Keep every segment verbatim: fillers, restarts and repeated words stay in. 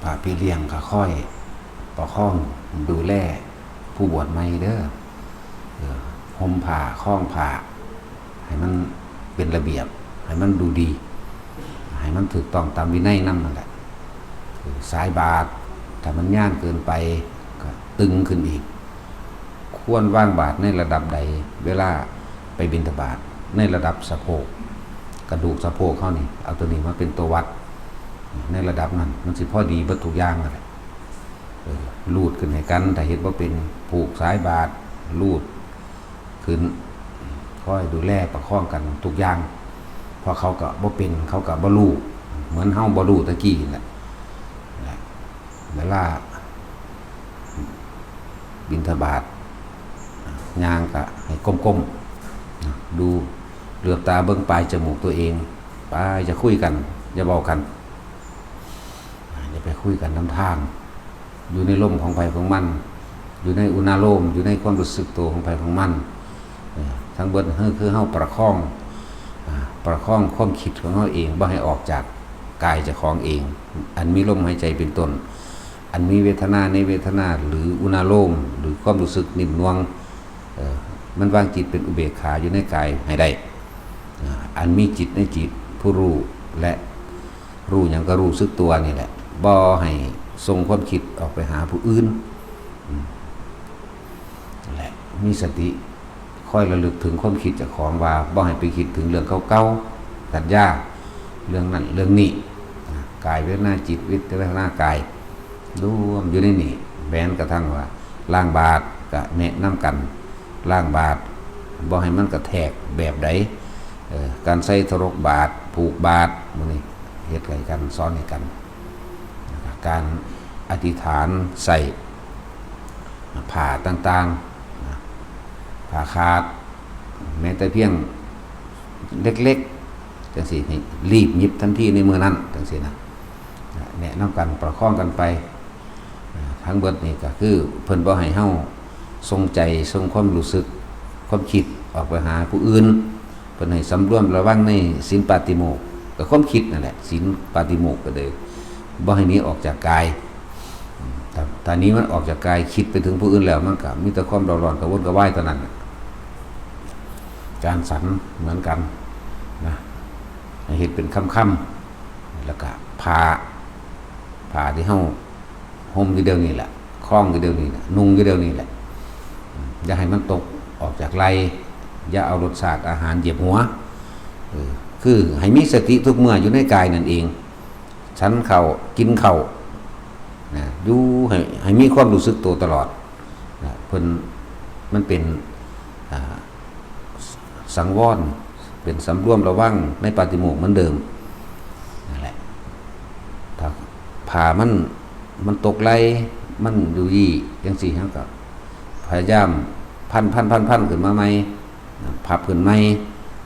พระพี่เลี้ยงก็คอยประคองดูแลผู้บวชใหม่เด้อ เออ ห่มผ้าคล้องผ้า ให้มันเป็นระเบียบ ให้มันดูดี ให้มันถูกต้องตามวินัยนำนั่นแหละ เออ สายบาตร ถ้ามันยานเกินไป ก็ตึงขึ้นอีก ควรวางบาตรในระดับใด เวลาไปบิณฑบาต ในระดับสะโพก กระดูกสะโพกเฮานี่ เอาตัวนี้มาเป็นตัววัด ในระดับนั้น มันสิพอดีเบิดทุกอย่างนั่นแหละ เออ ลูดขึ้นให้กัน ถ้าเฮ็ดบ่เป็น ผูกสายบาตร ลูดขึ้น คอยดูแลประคองกันทุกอย่าง เพราะเขาก็บ่เป็น เขาก็บ่รู้ เหมือนเฮาบ่รู้ตะกี้นั่นแหละ นะ เวลาบิณฑบาต ย่างก็ให้ก้มๆ ดู เหลือบตาเบิ่งปลายจมูกตัวเอง ไป อย่าคุยกัน อย่าเว้ากัน อย่าไปคุยกันนำทาง อยู่ในลมของไผของมัน อยู่ในอุณาโลม อยู่ในความรู้สึกตัวของไผของมัน เออ ทั้งเบิดคือ คือเฮาประคอง อ่า ประคองความคิดของเฮาเอง บ่ให้ออกจากกายเจ้าของเอง อันมีลมหายใจเป็นต้น อันมีเวทนาในเวทนา หรืออุณาโลม หรือความรู้สึกนิ่มนวล เออ มันวางจิตเป็นอุเบกขาอยู่ในกายให้ได้ อ่า อันมีจิตในจิต ผู้รู้ และรู้หยังก็รู้สึกตัวนี่แหละ บ่ให้ส่งความคิดออกไปหาผู้อื่น อืม นั่นแหละ มีสติ คอยระลึกถึงความคิดเจ้าของว่า บ่ให้ไปคิดถึงเรื่องเก่าๆ สัญญา เรื่องนั้นเรื่องนี้ นะ กายเวทนาจิต เวทนากาย รวมอยู่ในนี่ แม้กระทั่งว่าล้างบาตรก็แนะนำกัน ล้างบาตร บ่ให้มันกระแทกแบบใด เอ่อ การใส่ทรกบาตร ผูกบาตร หมู่นี้ เฮ็ดให้กัน สอนให้กัน การอธิษฐานใส่ผ้าต่างๆ นะ ผ้าขาด แม้แต่เพียงเล็กๆ จังซี้ ให้รีบหยิบทันทีในมื้อนั้น จังซี้นะ นะ แนะนำกัน ประคองกันไป นะ ทั้งเบิดนี่ก็คือเพิ่นบ่ให้เฮาส่งใจ ส่งความรู้สึก ความคิดออกไปหาผู้อื่น เพิ่นให้สำรวมระวังในศีลปาติโมกข์ ก็ความคิดนั่นแหละ ศีลปาติโมกข์ก็เลยบ่ให้หนีออกจากกาย อืม ถ้า ถ้าหนีมันออกจากกาย คิดไปถึงผู้อื่นแล้ว มันก็มีแต่ความเร่าร้อนกระวนกระวายเท่านั้นน่ะ จานฉันเหมือนกันนะ ให้เฮ็ดเป็นคำๆ แล้วก็ผ้า ผ้าที่เฮาห่มอยู่เดี๋ยวนี้แหละ คล้องอยู่เดี๋ยวนี้แหละ นุ่งอยู่เดี๋ยวนี้แหละ อืม อย่าให้มันตกออกจากไหล่ อย่าเอารสชาติอาหารเหยียบหัว เออ คือให้มีสติทุกเมื่ออยู่ในกายนั่นเอง ฉันข้าว กินข้าว นะ อยู่ให้ ให้มีความรู้สึกตัวตลอด นะ เพิ่น มันเป็น อ่า สังวร เป็นสำรวมระวังในปาฏิโมกข์เหมือนเดิม นั่นแหละ ถ้าผ้ามัน มันตกไหล่ มันอยู่ยี่จังซี้ เฮาก็พยายามพัน พัน พัน พันขึ้นมาใหม่ นะ พับขึ้นใหม่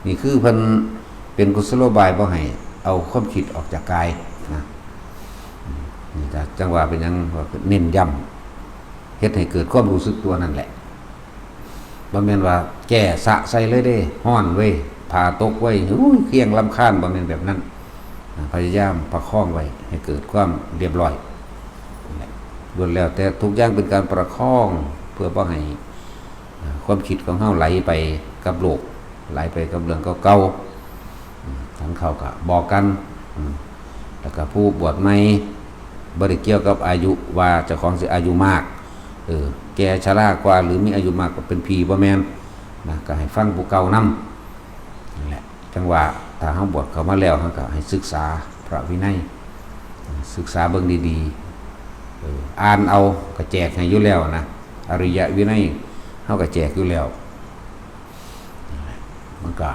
นี่คือเพิ่นเป็นกุศโลบายบ่ให้เอาความคิดออกจากกายนะ อืม นี่ก็จั่งว่าเป็นหยังว่าเน้นย้ำ เฮ็ดให้เกิดความรู้สึกตัวนั่นแหละ บ่แม่นว่าแก้สะใส่เลยเด้ ฮ้อนเว้ย ผ้าตกเว้ย อุ้ย เครียงรำคาญ บ่แม่นแบบนั้น นะ พยายามประคองไว้ให้เกิดความเรียบร้อย นั่นแหละ ล้วนแล้วแต่ทุกอย่างเป็นการประคอง เพื่อบ่ให้ อ่า ความคิดของเฮาไหลไปกับโลก ไหลไปกับเรื่องเก่าๆ อืม ทางเขาก็บอกกัน อืม แล้วก็ผู้บวชใหม่ บ่ได้เกี่ยวกับอายุว่าเจ้าของสิอายุมาก เออ แก่ชรากว่าหรือมีอายุมากก็เป็นผี บ่แม่น นะ ก็ให้ฟังผู้เก่านำ นั่นแหละ จั่งว่าถ้าเฮาบวชเข้ามาแล้ว เฮาก็ให้ศึกษาพระวินัย ศึกษาเบิ่งดีๆ เออ อ่านเอา ก็แจกให้อยู่แล้วนะ อริยวินัย เฮาก็แจกอยู่แล้ว มันก็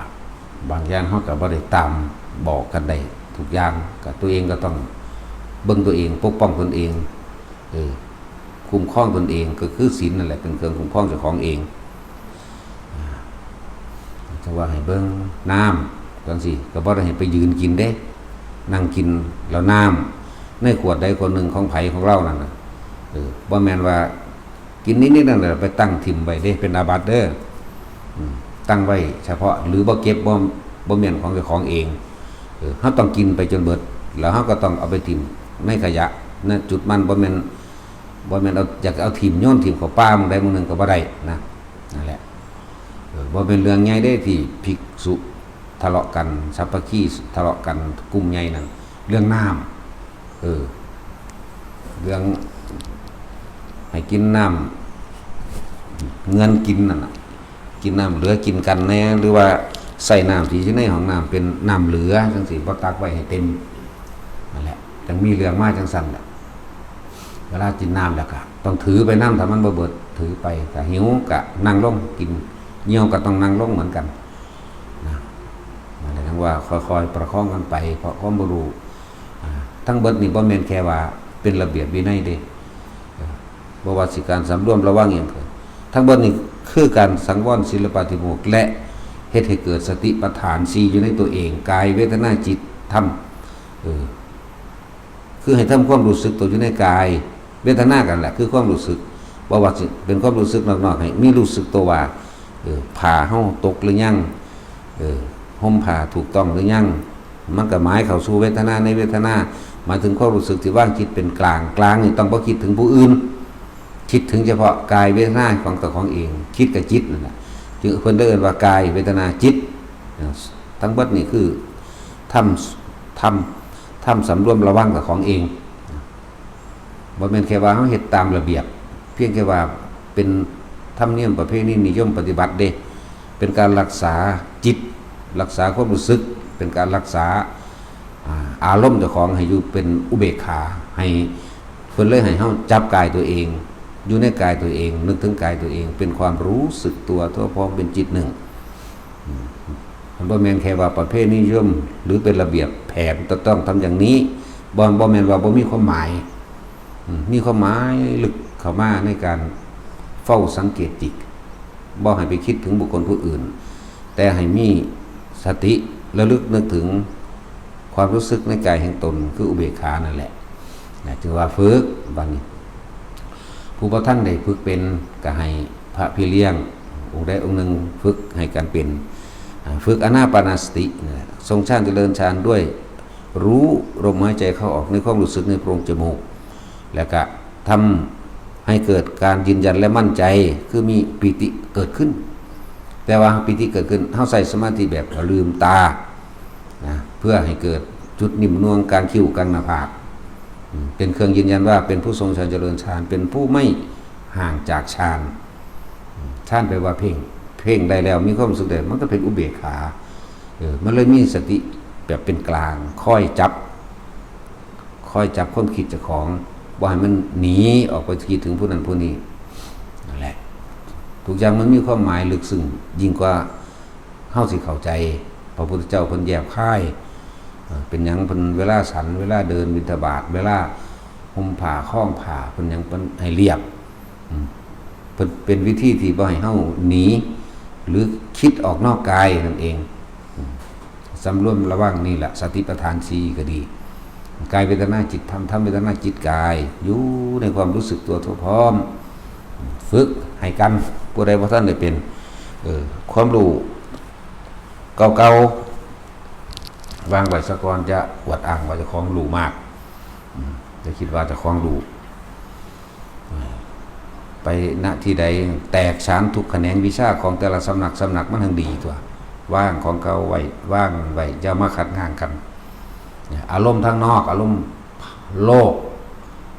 บางอย่างเฮาก็บ่ได้ตามบอกกันได้ทุกอย่าง ก็ตัวเองก็ต้องเบิ่งตัวเอง ปกป้องตนเอง เออ คุ้มครองตนเอง ก็คือศีลนั่นแหละเป็นเครื่องคุ้มครองเจ้าของเอง อ่า ถ้าว่าให้เบิ่งน้ำจังซี้ ก็บ่ได้ให้ไปยืนกินเด้ นั่งกินแล้วน้ำในขวดใดขวดหนึ่งของไผของเรานั่นน่ะ เออ บ่แม่นว่ากินนิดๆนั่นแหละไปตั้งถิ่มไว้เด้ เป็นอาบัติเด้อ อืม ตั้งไว้เฉพาะ หรือบ่เก็บ บ่ บ่แม่นของเจ้าของเอง เออ เฮาต้องกินไปจนเบิด แล้วเฮาก็ต้องเอาไปถิ่มในขยะ นะจุดมันบ่แม่นบ่แม่นเอาอยากเอาถิ่มโยนถิ่มเข้าป่าหม่องใดหม่องหนึ่งก็บ่ได้นะนั่นแหละเออบ่เป็นเรื่องใหญ่เด้ที่ภิกษุทะเลาะกันสามัคคีทะเลาะกันกลุ่มใหญ่นั่นเรื่องน้ำเออเรื่องให้กินน้ำเงินกินนั่นน่ะ กินน้ำเหลือกินกันแน่หรือว่าใส่น้ำที่อยู่ในห้องน้ำเป็นน้ำเหลือจังซี่บ่ตักไว้ให้เต็มนั่นแหละจังมีเรื่องมาจังซั่นแหละเวลากินน้ำแล้วก็ต้องถือไปนำถ้ามันบ่เบิดถือไปถ้าหิวก็นั่งลงกินเหี่ยวก็ต้องนั่งลงเหมือนกันนะนั่นแหละจังว่าค่อยๆประคองกันไปเพราะความบ่รู้อ่าทั้งเบิดนี่บ่แม่นแค่ว่าเป็นระเบียบวินัยเด้ บ่ว่าสิการสำรวมระวังอหย่างเกิดทั้งเบิดนี้คือการสังวรศีลปาฏิโมกข์และเฮ็ดให้เกิดสติปัฏฐานสี่อยู่ในตัวเองกายเวทนาจิตธรรมเออคือให้ทำความรู้สึกตัวอยู่ในกายเวทนากันแหละคือความรู้สึกบ่ว่าสิเป็นความรู้สึกนอกๆให้มีรู้สึกตัวว่าเออผ้าเฮาตกหรือยังเออห่มผ้าถูกต้องหรือยัง มันก็หมายเข้าสู่เวทนาในเวทนาหมายถึงความรู้สึกที่ว่างจิตเป็นกลางกลางนี่ต้องบ่คิดถึงผู้อื่นคิดถึงเฉพาะกายเวทนาของตัวของเองคิดกับจิตนั่นแหละจึงเพิ่นได้เอิ้นว่ากายเวทนาจิตนะทั้งเบิดนี่คือทำทำทำสำรวมระวังกับของเองบ่แม่นแค่ว่าเฮาเฮ็ดตามระเบียบเพียงแค่ว่าเป็นธรรมเนียมประเพณีนิยมปฏิบัติเด้เป็นการรักษาจิตรักษาความรู้สึกเป็นการรักษา อ่าอารมณ์เจ้าของให้อยู่เป็นอุเบกขาให้เพิ่นเลยให้เฮาจับกายตัวเอง อยู่ในกายตัวเอง นึกถึงกายตัวเอง เป็นความรู้สึกตัวทั่วพร้อมเป็นจิตหนึ่งอืมมันบ่แม่นแค่ว่าประเพณีนิยมหรือเป็นระเบียบแผนจะต้องทำอย่างนี้บ่บ่แม่นว่าบ่มีความหมายอืมมีความหมายลึกเข้ามาในการเฝ้าสังเกตจิตบ่ให้ไปคิดถึงบุคคลผู้อื่น แต่ให้มีสติระลึกนึกถึงความรู้สึกในกายแห่งตนคืออุเบกขานั่นแหละนะถือว่าฝึกบัดนี้ผู้บ่ทันได้ฝึกเป็นก็ให้พระพี่เลี้ยงองค์ใดองค์หนึ่งฝึกให้กันเป็นอ่าฝึกอานาปานสตินะทรงฌานเจริญฌานด้วยรู้ลมหายใจเข้าออกในความรู้สึกในโพรงจมูก แล้วก็ทำให้เกิดการยืนยันและมั่นใจคือมีปีติเกิดขึ้น แต่ว่าปีติเกิดขึ้นเฮาใส่สมาธิแบบลืมตานะเพื่อให้เกิดจุดนิ่มนวลกลางคิ้วกลางหน้าผากอืมเป็นเครื่องยืนยันว่าเป็นผู้ทรงฌานเจริญฌานเป็นผู้ไม่ห่างจากฌานอืมฌานแปลว่าเพ่งเพ่งได้แล้วมีความรู้สึกได้มันก็เป็นอุเบกขาเออมันเลยมีสติแบบเป็นกลางคอยจับ คอยจับความคิดเจ้าของบ่ให้มันหนีออกไปคิดถึงผู้นั้นผู้นี้นั่นแหละทุกอย่างมันมีความหมายลึกซึ้งยิ่งกว่าเฮาสิเข้าใจพระพุทธเจ้าเพิ่นแยบคายเอ่อเป็นหยังเพิ่นเวลาฉันเวลาเดินบิณฑบาตเวลาห่มผ้าคล้องผ้าเพิ่นหยังเพิ่นให้เรียบอืมเพิ่นเป็นวิธีที่บ่ให้เฮาหนีหรือคิดออกนอกกายนั่นเอง สำรวมระวังนี่แหละสติปัฏฐานสี่ก็ดีกายเวทนาจิตธรรมธรรมเวทนาจิตกาย อยู่ในความรู้สึกตัวทั่วพร้อม ฝึกให้กันผู้ใดบ่ทันได้เป็นเออความรู้เก่าๆวางไว้ซะก่อนจะอวดอ้างว่าเจ้าของรู้มากอืมจะคิดว่าเจ้าของรู้ ไปณที่ใดแตกฉานทุกแขนงวิชาของแต่ละสำนักสำนักมันทั้งดีตัวว่างของเก่าไว้ว่างไว้อย่ามาขัดงางกันเนี่ยอารมณ์ทางนอกอารมณ์โลก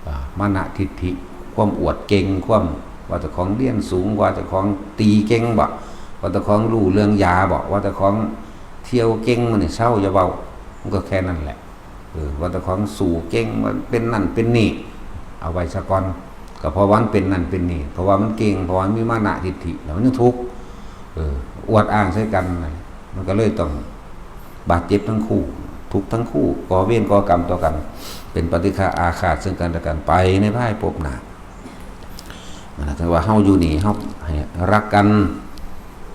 อ่ามานะทิฏฐิความอวดเก่งความว่าเจ้าของเรียนสูงว่าเจ้าของตีเก่งบ่ว่าเจ้าของรู้เรื่องยาบ่ว่าเจ้าของเที่ยวเก่งมันนี่เศร้าอย่าเว้ามันก็แค่นั้นแหละ เออว่าแต่ของสู้เก่งว่าเป็นนั่นเป็นนี่เอาไว้ซะก่อนก็เพราะว่ามันเป็นนั่นเป็นนี่เพราะว่ามันเก่งเพราะว่ามันมีมานะทิฏฐิแล้วมันยังทุกข์เอออวดอ้างใส่กันนะมันก็เลยต้องบาดเจ็บทั้งคู่ทุกข์ทั้งคู่ก่อเวรก่อกรรมต่อกัน เป็นปฏิฆาอาฆาตซึ่งกันและกันไปในภายภพหน้า นะถือว่าเฮาอยู่นี่เฮาให้รักกัน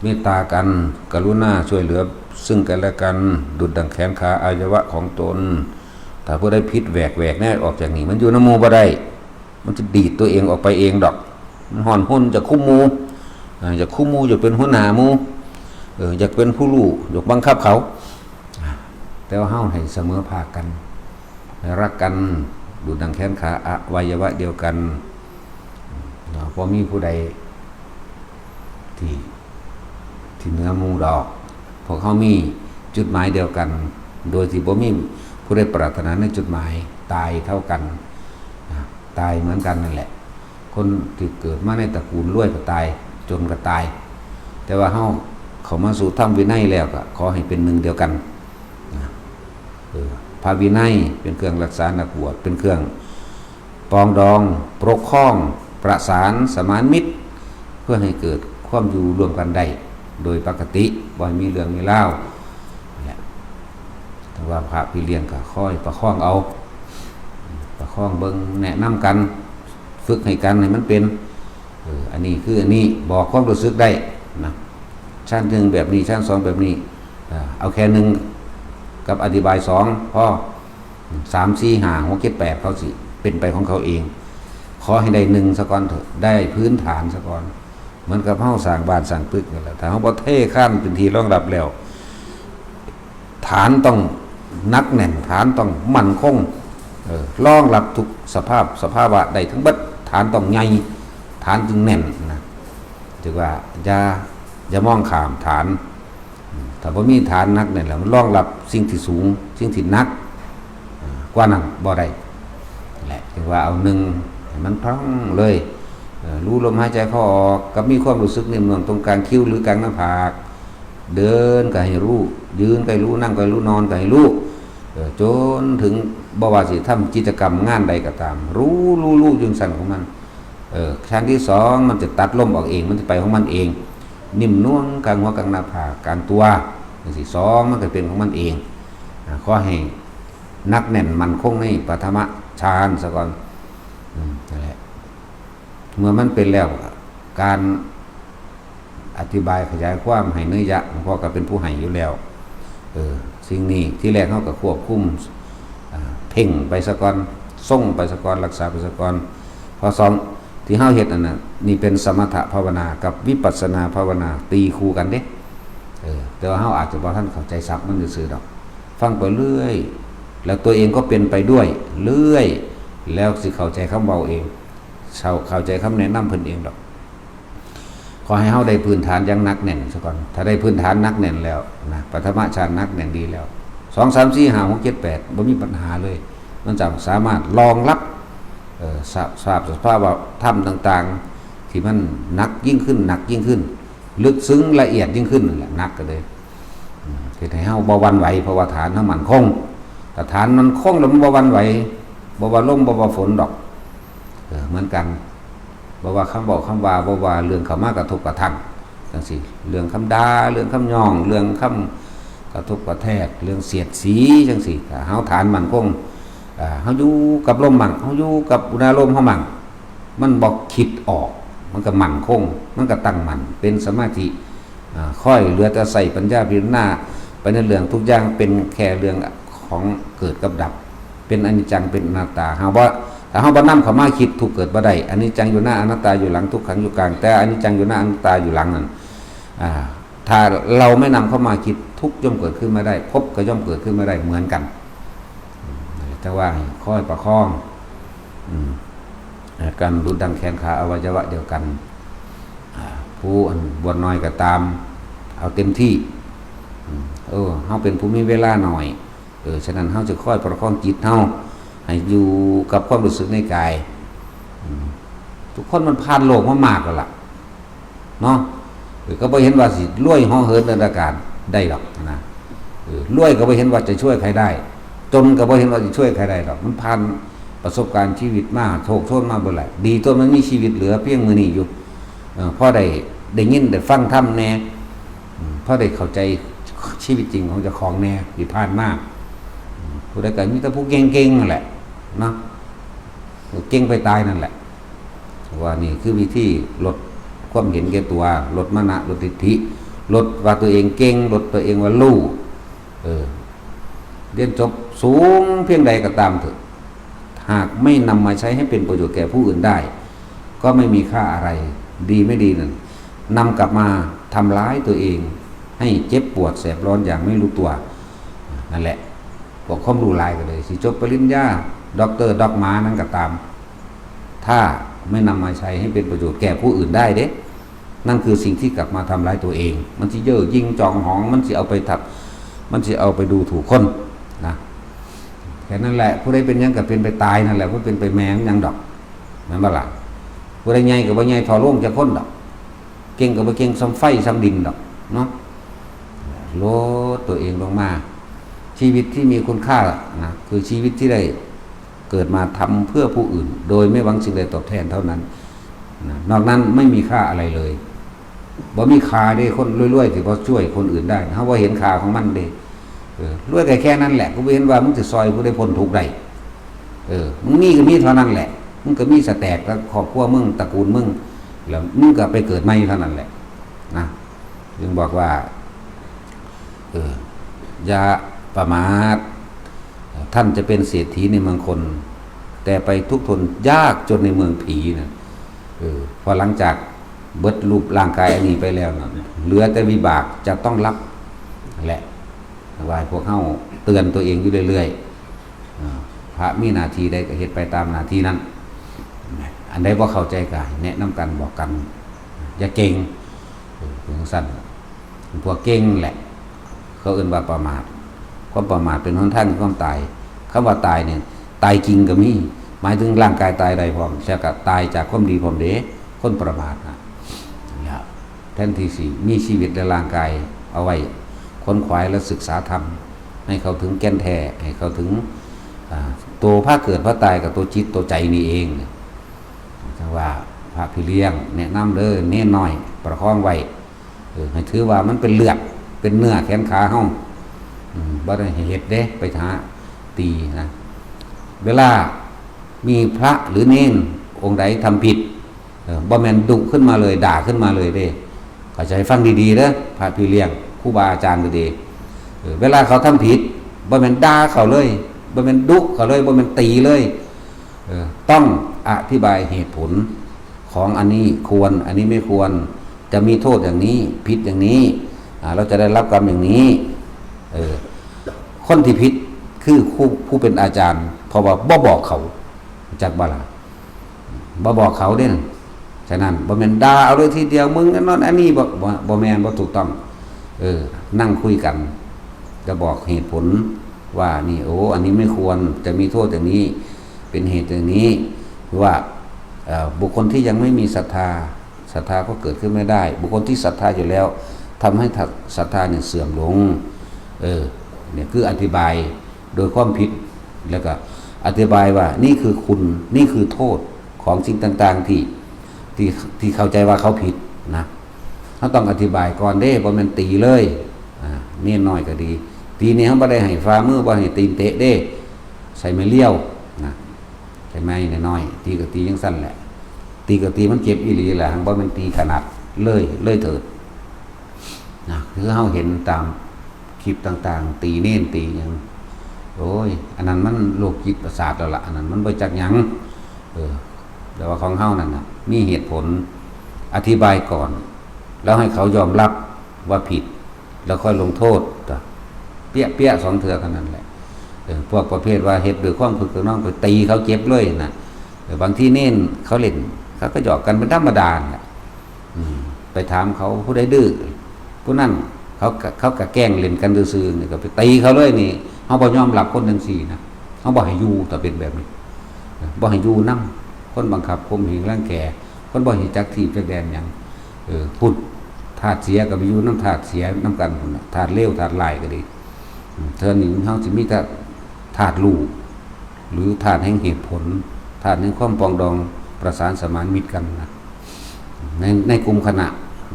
เมตตากันกรุณาช่วยเหลือซึ่งกันและกันดุจดั่งแขนขาอายวะของตน ถ้าผู้ใดผิดแหวกแหวกแนออกจากนี่มันอยู่นำหมู่บ่ได้ มันจะดีดตัวเองออกไปเองดอก มันฮ้อนฮนอยากคุมหมู่อ่าอยากคุมหมู่อยากเป็นหัวหน้าหมู่เอออยากเป็นผู้รู้อยากบังคับเขา แต่ว่าเฮาให้เสมอภาคกัน รักกัน ดูดดังแขนขา อวัยวะเดียวกัน เนาะ บ่มีผู้ใดที่ ที่เหนือหมู่ดอก พวกเฮามีจุดหมายเดียวกัน โดยที่บ่มีผู้ใดปรารถนาในจุดหมาย ตายเท่ากัน นะ ตายเหมือนกันนั่นแหละ คนที่เกิดมาในตระกูลรวยก็ตาย จนก็ตาย แต่ว่าเฮาเข้ามาสู่ธรรมวินัยแล้วก็ขอให้เป็นหนึ่งเดียวกัน นะ เออ พระวินัยเป็นเครื่องรักษานักบวช เป็นเครื่องปรองดอง ปกครอง ประสานสมานมิตร เพื่อให้เกิดความอยู่ร่วมกันได้ โดยปกติ บ่ให้มีเรื่องมีราว นั่นแหละ แต่ว่าพระพี่เลี้ยงก็คอยประคองเอา ประคองเบิ่ง แนะนำกัน ฝึกให้กันให้มันเป็น เออ อันนี้คืออันนี้ บอกความรู้สึกได้นะ ชั้นหนึ่งแบบนี้ ชั้นสองแบบนี้ เออ เอาแค่หนึ่งกับอธิบายสองพอ สาม สี่ ห้า หก เจ็ด แปด เขาสิเป็นไปของเขาเอง ขอให้ได้หนึ่งซะก่อนเถอะ ได้พื้นฐานซะก่อน เหมือนกับเฮาสร้างบ้านสร้างตึกนั่นแหละ ถ้าเฮาบ่เทคานเป็นที่รองรับแล้ว ฐานต้องหนักแน่น ฐานต้องมั่นคง เออ รองรับทุกสภาพ สภาวะได้ทั้งเบิด ฐานต้องใหญ่ ฐานจึงแน่นนะ ถือว่าอย่า อย่ามองข้ามฐาน ถ้าบ่มีฐานหนักแน่นแล้ว มันรองรับสิ่งที่สูง สิ่งที่หนัก อ่า กว่านั้นบ่ได้ แหละ จึงว่าเอาหนึ่งให้มันพร่องเลย เออ รู้ลมหายใจเข้าออก กับมีความรู้สึกนิ่มนวลตรงกลางคิ้วหรือกลางหน้าผาก เดินก็ให้รู้ ยืนก็ให้รู้ นั่งก็ให้รู้ นอนก็ให้รู้ เออ จนถึง บ่ว่าสิทำกิจกรรมงานใดก็ตาม รู้ รู้ รู้อยู่จั่งซั่นของมัน เออ ชั้นที่สอง มันจะตัดลมออกเอง มันจะไปของมันเอง นิ่มนวลกลางหัวกลางหน้าผาก กลางตัว จั่งซี้ สอง มันก็เป็นของมันเอง อ่า ขอให้หนักแน่นมั่นคงในปฐมฌานซะก่อน อืม นั่นแหละ เมื่อมันเป็นแล้ว การอธิบายขยายความให้นัยยะ หลวงพ่อก็เป็นผู้ให้อยู่แล้ว เออ สิ่งนี้ที่แรกเฮาก็ควบคุม อ่า เพ่งไปซะก่อน ทรงไปซะก่อน รักษาไปซะก่อน พอสอง ที่เฮาเฮ็ดนั่นน่ะ นี่เป็นสมถภาวนากับวิปัสสนาภาวนาตีคู่กันเด้ เออ แต่ว่าเฮาอาจจะบ่ทันเข้าใจศัพท์มันซื่อๆดอก ฟังไปเรื่อย แล้วตัวเองก็เป็นไปด้วยเรื่อย แล้วสิเข้าใจคำเว้าเอง เข้า เข้าใจคำแนะนำเพิ่นเองดอก ขอให้เฮาได้พื้นฐานอย่างหนักแน่นซะก่อน ถ้าได้พื้นฐานหนักแน่นแล้วนะ ปฐมฌานหนักแน่นดีแล้ว สอง สาม สี่ ห้า หก เจ็ด แปด บ่มีปัญหาเลย มันจะสามารถรองรับ เอ่อ สะ สภาพ สภาวะธรรมต่างๆ ที่มันหนักยิ่งขึ้น หนักยิ่งขึ้น ลึกซึ้งละเอียดยิ่งขึ้นนั่นแหละ หนักก็เลย อืม เฮ็ดให้เฮาบ่หวั่นไหว เพราะว่าฐานเฮามั่นคง ถ้าฐานมันคงแล้วมันบ่หวั่นไหว บ่ว่าลม บ่ว่าฝนดอก เออ เหมือนกัน บ่ว่าคำเว้าคำว่า บ่ว่าเรื่องเข้ามากระทบกระทั่งจั่งซี้ เรื่องคำด่า เรื่องคำหยอง เรื่องคำกระทบกระแทก เรื่องเสียดสีจั่งซี้ ถ้าเฮาฐานมั่นคง อ่า เฮาอยู่กับลมมั่ง เฮาอยู่กับอุณหภูมิเฮามั่ง มันบ่คิดออก มันก็มั่นคง มันก็ตั้งมั่น เป็นสมาธิ อ่า ค่อยเหลือแต่ใช้ปัญญาพิจารณาไปในเรื่องทุกอย่างเป็นแค่เรื่องของเกิดกับดับ เป็นอนิจจัง เป็นอนัตตา เฮาบ่ ถ้าเฮาบ่นำเข้ามาคิด ทุกข์เกิดบ่ได้ อนิจจังอยู่หน้า อนัตตาอยู่หลัง ทุกขังอยู่กลาง แต่อนิจจังอยู่หน้า อนัตตาอยู่หลังนั่น อ่า ถ้าเราไม่นำเข้ามาคิด ทุกข์ย่อมเกิดขึ้นไม่ได้ ภพก็ย่อมเกิดขึ้นไม่ได้เหมือนกัน อืม แต่ว่าให้คอยประคอง อืม อ่า การดูดดังแขนขาอวัยวะเดียวกัน อ่า ผู้อันบวชน้อยก็ตาม เอาเต็มที่ อืม เออ เฮาเป็นผู้มีเวลาน้อย เออ ฉะนั้นเฮาจะคอยประคองจิตเฮาให้อยู่กับความรู้สึกในกาย อืม ทุกคนมันผ่านโลกมามากแล้วล่ะ เนาะ เออ ก็บ่เห็นว่าสิรวยเหาะเหินเนินอากาศได้ดอกนะ เออ รวยก็บ่เห็นว่าจะช่วยใครได้ จนก็บ่เห็นว่าจะช่วยใครได้ดอก มันผ่านประสบการณ์ชีวิตมา โชคโชนมาเบิดแหละ ดีตัวมันมีชีวิตเหลือเพียงมื้อนี้อยู่ เออ พอได้ ได้ยินได้ฟังธรรมแหน่ อืม พอได้เข้าใจชีวิตจริงของเจ้าของแหน่ที่ผ่านมา อืม ผู้ใดก็มีแต่ผู้เก่งๆนั่นแหละ เนาะ เก่งไปตายนั่นแหละ ว่านี่คือวิธีลดความเห็นแก่ตัว ลดมานะ ลดทิฐิ ลดว่าตัวเองเก่ง ลดตัวเองว่ารู้ เออ เรียนจบสูงเพียงใดก็ตามเถอะ หากไม่นำมาใช้ให้เป็นประโยชน์แก่ผู้อื่นได้ ก็ไม่มีค่าอะไร ดีไม่ดีนั่น นำกลับมาทำร้ายตัวเอง ให้เจ็บปวดแสบร้อนอย่างไม่รู้ตัว นั่นแหละ พวกความรู้หลายก็เลย สิจบปริญญา ด็อกเตอร์ด็อกหมานั้นก็ตาม ถ้าไม่นำมาใช้ให้เป็นประโยชน์แก่ผู้อื่นได้เด้ นั่นคือสิ่งที่กลับมาทำร้ายตัวเอง มันสิเย่อหยิ่งจองหอง มันสิเอาไปทับ มันสิเอาไปดูถูกคนนะ แค่นั้นแหละ ผู้ใดเป็นหยังก็เป็นไปตายนั่นแหละ ผู้เป็นไปแม่นหยังดอก แม่นบ่ล่ะ ผู้ใดใหญ่ก็บ่ใหญ่เท่าโลกจักคนดอก เก่งก็บ่เก่งส่ำไฟส่ำดินดอกเนาะ ลดตัวเองลงมา ชีวิตที่มีคุณค่านะ คือชีวิตที่ได้เกิดมาทำเพื่อผู้อื่น โดยไม่หวังสิ่งใดตอบแทนเท่านั้นนะ นอกนั้นไม่มีค่าอะไรเลย บ่มีค่าเด้ คนรวยๆที่บ่ช่วยคนอื่นได้ เฮาบ่เห็นค่าของมันเด้ เออ รวยก็แค่นั้นแหละ กูบ่เห็นว่ามึงสิซอยผู้ใดพ้นทุกข์ได้ เออ มึงมีก็มีเท่านั้นแหละ มึงก็มีสแต็กแล้วครอบครัวมึง ตระกูลมึง แล้วมึงก็ไปเกิดใหม่เท่านั้นแหละ นะ จึงบอกว่า เออ อย่าประมาท ท่านจะเป็นเศรษฐีในเมืองคน แต่ไปทุกข์ทนยากจนในเมืองผีนะ เออ พอหลังจากเบิดรูปร่างกายอันนี้ไปแล้วนะ เหลือแต่วิบากจะต้องรับแหละ ว่าให้พวกเฮาเตือนตัวเองอยู่เรื่อยๆ อ่า พระมีหน้าที่ใดก็เฮ็ดไปตามหน้าที่นั้น อันใดบ่เข้าใจก็ให้แนะนำกันบอกกัน อย่าเก่ง เออ เป็นจั่งซั่น พวกเก่งแหละ เขาเอิ้นว่าประมาท ความประมาทเป็นหนทางแห่งความตาย คำว่าตายเนี่ย ตายจริงก็มี หมายถึงร่างกายตายได้พร้อม แล้วก็ตายจากความดีพร้อมเด้ คนประมาทนะ เนี่ย แทนที่สิมีชีวิตและร่างกายเอาไว้ขวนขวายและศึกษาธรรม ให้เข้าถึงแก่นแท้ ให้เข้าถึง อ่า ตัวพาเกิดพาตายกับตัวจิตตัวใจนี่เอง จั่งว่าพระพี่เลี้ยงแนะนำเด้อ เณรน้อยประคองไว้ เออ ให้ถือว่ามันเป็นเลือด เป็นเนื้อแขนขาเฮา อืม บ่ได้ให้เฮ็ดเด้ ไปหาตีนะ เวลามีพระหรือเณรองค์ใดทำผิด เออ บ่แม่นดุขึ้นมาเลย ด่าขึ้นมาเลยเด้ เข้าใจฟังดีๆเด้อ พระพี่เลี้ยง ครูบาอาจารย์ก็ดี เออ เวลาเขาทำผิด บ่แม่นด่าเขาเลย บ่แม่นดุเขาเลย บ่แม่นตีเลย เออ ต้องอธิบายเหตุผลของอันนี้ควร อันนี้ไม่ควร จะมีโทษอย่างนี้ ผิดอย่างนี้ อ่า เราจะได้รับกรรมอย่างนี้ เออ คนที่ผิดคือผู้ ผู้เป็นอาจารย์ เพราะว่าบ่บอกเขา จักบ่ล่ะ บ่บอกเขาเด้ ฉะนั้นบ่แม่นด่าเอาเลยทีเดียว มึงอันนั้นอันนี้ บ่ บ่ บ่แม่น บ่ถูกต้อง เออ นั่งคุยกัน จะบอกเหตุผลว่านี่ โอ้ อันนี้ไม่ควร จะมีโทษอย่างนี้ เป็นเหตุอย่างนี้ คือว่า เอ่อ บุคคลที่ยังไม่มีศรัทธา ศรัทธาก็เกิดขึ้นไม่ได้ บุคคลที่ศรัทธาอยู่แล้ว ทำให้ศรัทธาเนี่ยเสื่อมลง เออ เนี่ยคืออธิบายโดยความผิด แล้วก็อธิบายว่านี่คือคุณ นี่คือโทษของสิ่งต่างๆที่ ที่ ที่เข้าใจว่าเขาผิดนะ เราต้องอธิบายก่อนเด้ บ่แม่นตีเลย อ่า เณรน้อยก็ดี ตีนี่เราบ่ได้ให้ฝ่ามือ บ่ให้ตีนเตะเด้ ใส่ไม้เรียวนะ ใส่ไม้น้อยๆ ตีก็ตีจั่งซั่นแหละ ตีก็ตีมันเจ็บอีหลีแหละ หั้งบ่แม่นตีขนาดเลย เลยเถิดนะ คือเราเห็นตามคลิปต่างๆ ตีเณรตีหยัง โอ้ย อันนั้นมันโรคจิตประสาทแล้วล่ะ อันนั้นมันบ่จักหยัง เออ แต่ว่าของเฮานั่นน่ะ มีเหตุผล อธิบายก่อน แล้วให้เขายอมรับว่าผิด แล้วค่อยลงโทษ เปี้ยๆสองเทื่อเท่านั้นแหละ เออ พวกประเภทว่าเฮ็ดด้วยความคึกขนอง ไปตีเขาเจ็บเลยน่ะ เออ บางทีเณรเขาเล่น เขาก็หยอกกันเป็นธรรมดาน่ะ อืม ไปถามเขาผู้ใดดื้อ ผู้นั้น เขาก็ เขาก็แกล้งเล่นกันซื่อๆ นี่ก็ไปตีเขาเลยนี่ เฮาบ่ยอมรับคนจั่งซี้นะ เฮาบ่ให้อยู่ ถ้าเป็นแบบนี้ บ่ให้อยู่นำ คนบังคับข่มเหงรังแก คนบ่รู้จักถีบจักแดนหยัง เออ พุทธ ธาตุเสียก็ไปอยู่นำธาตุเสียนำกันพุ้นน่ะ ธาตุเลวธาตุร้ายก็ดี อืม เทื่อนี้เฮาสิมีแต่ธาตุรู้ หรือธาตุแห่งเหตุผล ธาตุแห่งความปรองดองประสานสมานมิตรกันนะ ใน ในกลุ่มคณะ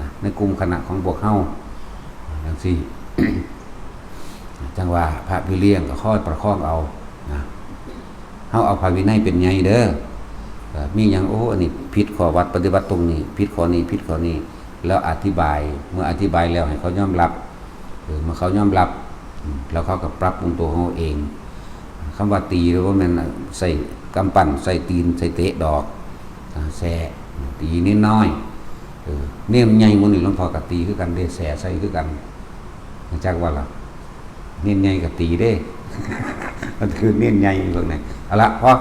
นะ ในกลุ่มคณะของพวกเฮา จั่งซี้ จั่งว่าพระพี่เลี้ยงก็คอยประคองเอานะ เฮาเอาพระวินัยเป็นใหญ่เด้อ เอ่อ มีหยัง โอ้ อันนี้ผิดข้อวัดปฏิบัติตรงนี้ ผิดข้อนี้ ผิดข้อนี้ แล้วอธิบาย เมื่ออธิบายแล้วให้เขายอมรับ เออ เมื่อเขายอมรับ อืม แล้วเขาก็ปรับปรุงตัวเขาเอง คำว่าตีหรือว่าแม่นใส่กำปั้น ใส่ตีน ใส่เตะดอก อ่า แส่ ตีนิดน้อย เออ เณรใหญ่หมู่นี่หลวงพ่อก็ตีคือกันเด้ แส่ใส่คือกัน จักว่าล่ะ เณรใหญ่ก็ตีเด้ มันคือเน้นใหญ่เบิ่งนี่เอาละพอ